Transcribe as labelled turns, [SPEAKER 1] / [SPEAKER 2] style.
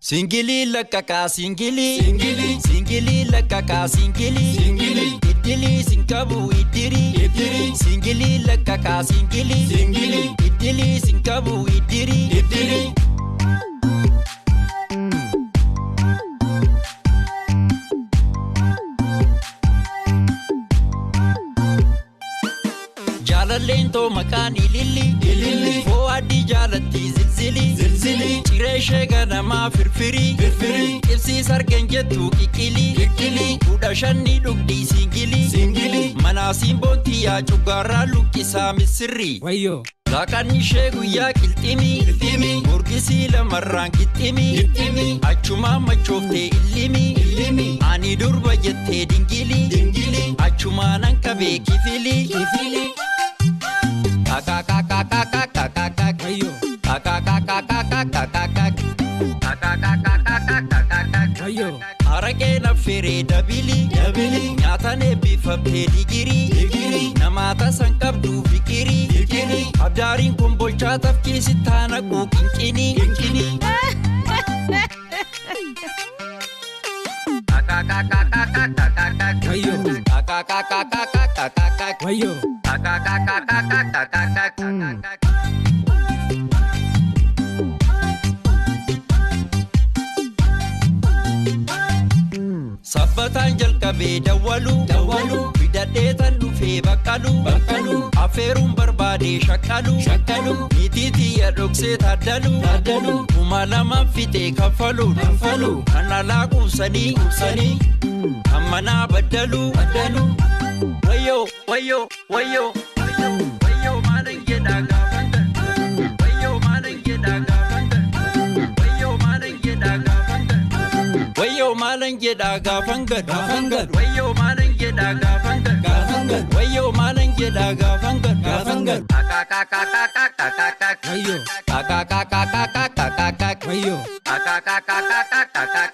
[SPEAKER 1] Singilii lakkaqaa singilii. Singilii. Singilii lakkaqaa singilii. Singilii. Iddilii sinqabu iddirii. Iddirii. Singilii lakkaqaa singilii. Singilii. Iddilii sinqabu iddirii. Iddirii. Jaalalleen too maqaan ililli. Ililli. Foo adii jaalatti zilzili. Zilzili. Ciree ishee ganamaa firfirii. Firfirii. Ibsii sargeen jettu qiqqilii. Qiqqilii. 15 dhugdii singilii. Singilii. Manaa simboontii yaa cuggaarraa luqqisaa misirrii.
[SPEAKER 2] Wayyoo.
[SPEAKER 1] Laaqanni ishee guyyaa qilximii. Qilximii. Burgisii lamarraan qixximii. Qixximii. Achumaan machooftee illimii. Illimii. Ani durba jettee dingilii. Dingilii. Achumaan an qabee kifilii. Kifilii. Kakakakakakakakak.
[SPEAKER 2] Wayyoo.
[SPEAKER 1] Kakakakakakakakak. Kakakakakakakakak.
[SPEAKER 2] Wayyoo.
[SPEAKER 1] Araqee naffeeree dabilii. Dabilii. Nyaatan eebbifamtee digirii. Digirii. Namaa tasan qabdu fikirii. Fikirii. Abdaariin kun bolchaa tafkiisi taana qinqinii. Qinqinii. Kakakakakakakak.
[SPEAKER 2] Wayyoo.
[SPEAKER 1] Kakakakakakakak.
[SPEAKER 2] Wayyoo.
[SPEAKER 1] Kakakakakakakak. Sabbataan jalqabee dawwalu dawwalu fidadhee tan dhufee baqqalu baqqalu affeeruun barbaadee shakkalu shakkalu niitii tiyya dhoksee taaddalu taaddalu 2000 fixee kaffalu kaffalu kan alaa quubsanii quubsanii kan manaa baddalu baddalu wayyoo wayyoo wayyoo wayyoo maalan jedhaa gaafan galu wayyoo maalan jedhaa gaafan galu wayyoo maalan jedhaa gaafan galu wayyoo maalan jedhaa gaafan galu gaafan galu wayyoo maalan jedhaa gaafan galu gaafan galu wayyoo maalan jedhaa gaafan galu gaafan galu kakakakakakakak
[SPEAKER 2] Wayyoo.
[SPEAKER 1] kakakakakakakak
[SPEAKER 2] Wayyoo.
[SPEAKER 1] kakakakakakakak.